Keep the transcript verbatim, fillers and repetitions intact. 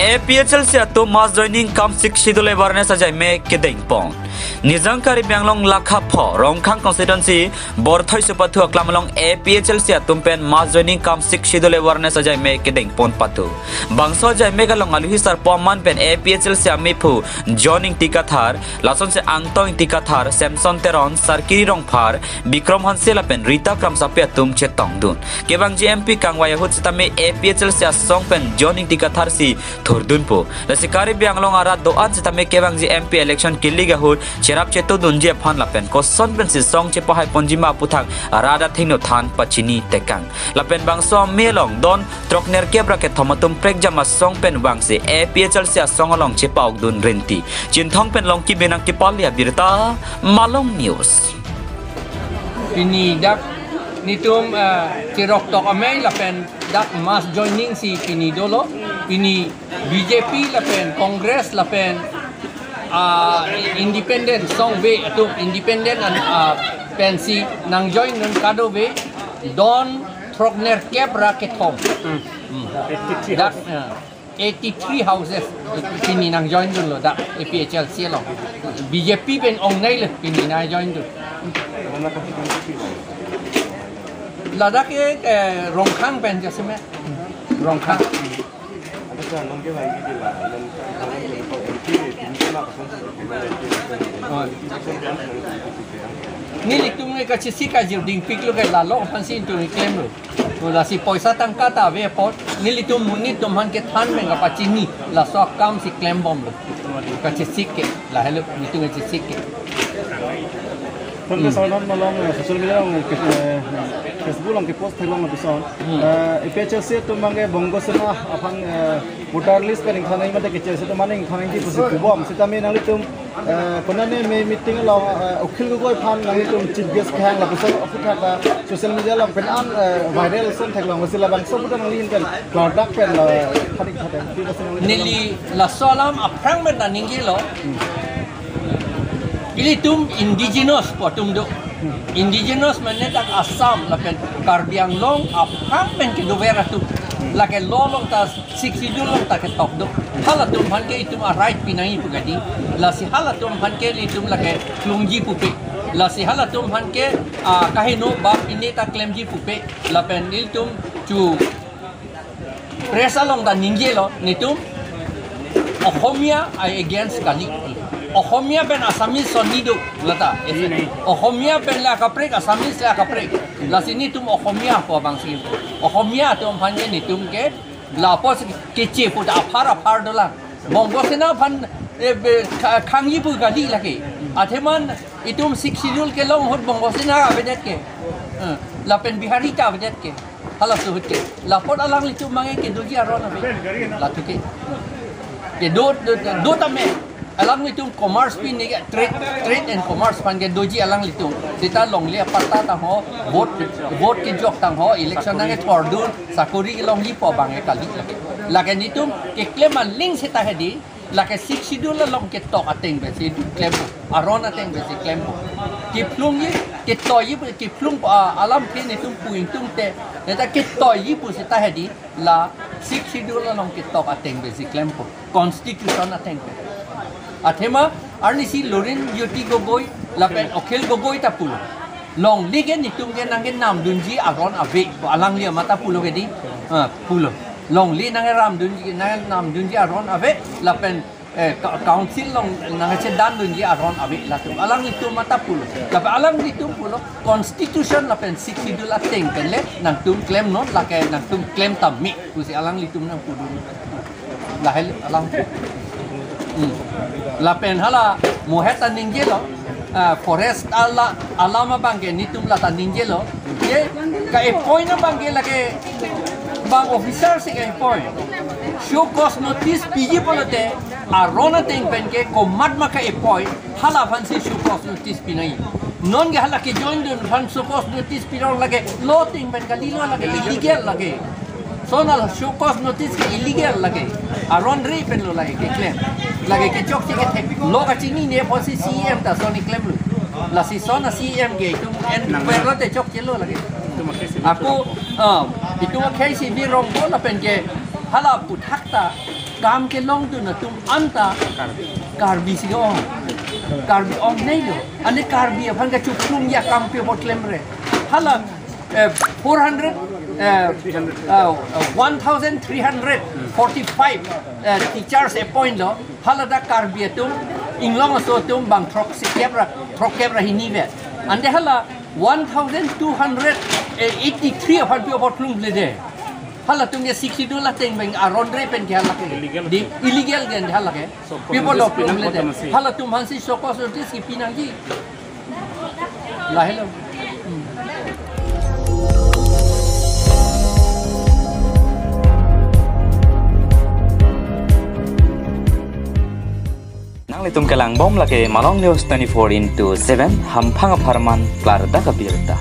A P H L C atum mass joining cum sixth schedule awareness ajaime kedengpon. Nijang Karbi Anglong lakha pho Rongkhang constituency Borthoi Supathu aklam along A P H L C atum pen mass joining cum sixth schedule awareness ajaime kedengpon pathu. Bangso ajaime along aluhi sarpo aman pen A P H L C amephu John Ingti Kathar, lasonsi Angtong Ingti Kathar, Samson Teron, Sarkiri Rongphar, Bikram Hanse lapen Rita Kramsapi atum chetongdun. Kevangji M P kangvai ahut sitame A P H L C asong pen John Ingti Kathar si thurdunpo. Lasi Karbi Anglong arat do-an sitame kevangji M P election kilik ahut cherap chetongdunji aphan lapen koson pensi song chepahaiponji ma aputhak arat athengno than pachini tekang. Lapen bangso ame along don throknerkep ra kethom atum prekjam asong pen vangsi A P H L C asong along chepa-okdun rinti. Chinthong pen Longki Benang kepali abirta, Malong News. Pini dak nitum, eh, cheroktok amei lapen dak mass joining si pini dolo, pini B J P lapen Congress lapen, ah, independent song ve atum independent an, ah, pensi nangjoindun kadokave don throknerkep ra kethom. Hmm. Dak, ah, eighty-three houses pini nangjoindunlo dak A P H L C along. B J P pen ongneilo pini nangjoindun. Ladak ke, eh, Rongkhang pen jasime. Rongkhang. Oh. Nelitum ke kachesik kajir dingpiklo ke lalo aphansi nelitum klemlo. Oh, lasi poisa tangka ta ave apot, nelitum monit atum aphan kethan pen kapachini, laso akam si klembomlo. Kachesik ke, lahelo, nelitum kachesik ke. Congress Hmm. along, eh, social media along, eh, Facebook along ke post theklong lapuson. Hmm. Eh, A P H L C atum abangke Bongo Sena aphan, eh, voter list pen ingthan nangji mate K H A C atum mane ingthan nangji pusi pubom. Sitame nanglitum, eh, konane me meeting along, eh, Akhil Gogoi aphan nanglitum chief guest kehang lapuson aphuthak ta social media along pen an, eh, viral ason theklong, lasi labangso aputhak nangli pen klardak pen la phadik phadik. Neli laso alam aphrang pen ta ningjelo. Hmm. Ilitum indigenous pu atum do. Indigenous mane dak Assam lapen Karbi Anglong aphrang pen kedover atum. Lake law along ta Sixth Schedule along ta ketok do. Halatum aphan ke itum a-right pinangji pu kadi. Lasi halatum aphan ke ilitum lake klungji pupe. Lasi halatum aphan ke, ah, kaheno bap pine ta klemji pupe. Lapen ilitum chu press along ta ningjelo, nitum Ohomia ai against kali. Ohomia pen Assamese sonni do, lata. Ohomia pen le akaprek, Assamese le akaprek. Lasi nitum Ohomia pu abang si. Ohomia atum aphan ke nitum ke lapu si keche pu ta aphar aphar dolang. Bongo Sena aphan, eh, be, kha-, khangji pu kali lake. Athema itum Sixth Schedule kelong ahut Bongo Sena avedet ke. Eh, lapen Bihari ta avedet ke. Halaso ahut ke. Lapot alanglitum abangke kedoji aron ave. Latum ke. Kedo, do, do tame. Alanglitum commerce pine ke trade, trade and commerce aphan kedoji alanglitum. Seta longle apatta tangho, vote, vote kejok tangho, election nangkethordun, sakori kelongji pu abangke kali lake. Lake nitum keklem aling seta hedi, lake Sixth Schedule along ketok ateng pensi klempo, aron ateng pensi klempo. Kephlungji, ketoiji, kephlung, ah, alam ke nitum pu ingtungte, neta ketoiji pu seta hedi, la Sixth Schedule along ketok ateng pensi klempo, constitution ateng pen. Athema arnisi Lurinjyoti Gogoi lapen Akhil Gogoi ta pulo. Longle ke nitum ke nangkenamdunji aron ave, alangli amat ta pulo ke di. Ah, pulo. Longle nangkeramdunji, nangkenamdunji aron ave, lapen, eh, ka-, council along nangchedandunji aron ave latum. Alanglitum amat ta pulo. Lapen alanglitum pulo, constitution lapen Sixth Schedule ateng pen le nangtum klemnon, lake nangtum klem tame pusi alanglitum nangpudun. Lahai alang. Hmm. Lapen hala mohet ta ningjelo, ah, forest ala, alam abangke nitum lata ningjelo. Ye ka-appoint abangke lake bang officer si ka-appoint. Show cause notice piji pulote aron ateng pen ke komat ma ka-appoint, hala aphansi show cause notice pinangji. Non ke hala kejoindun aphan show cause notice pirong lake law ateng pen kalilo, lake illegal lake. Lason a show cause notice ke illegal lake. Aron ri penlo lake keklem. Lake kechokche kethek. Law kachinine apotsi C E M ta lason klemlo. Lasi lason a C E M ke itum en perlo te chokchelo lake. Ako, ah, itum akhei si birong ko lapen ke hala aphuthak ta Kam kelongdun atum anta Karbi si ke-ong. Karbi ong nei lo. Ane Karbi aphan kachoplum ya kam pi apot klemre. Hala eh, four hundred, eh, eh, one thousand three hundred forty-five eh, teachers appoint lo. Hala dak Karbi atum, inglong aso atum bang throksi kep ra, throksi kep ra hini ve. Ante hala one thousand two hundred eighty-three aphan pi apot plumple de. Halatum ke Sixth Schedule ateng bang aron re pen ke hala ke. Illegal. Di illegal ke hala ke. So, pi apot lo plumple de. Halatum aphansi so-called justice kipi nangji. Lahelo. Nanglitum kelang bom lake Malong News twenty-four into seven, hamphang apharman klardak abirta.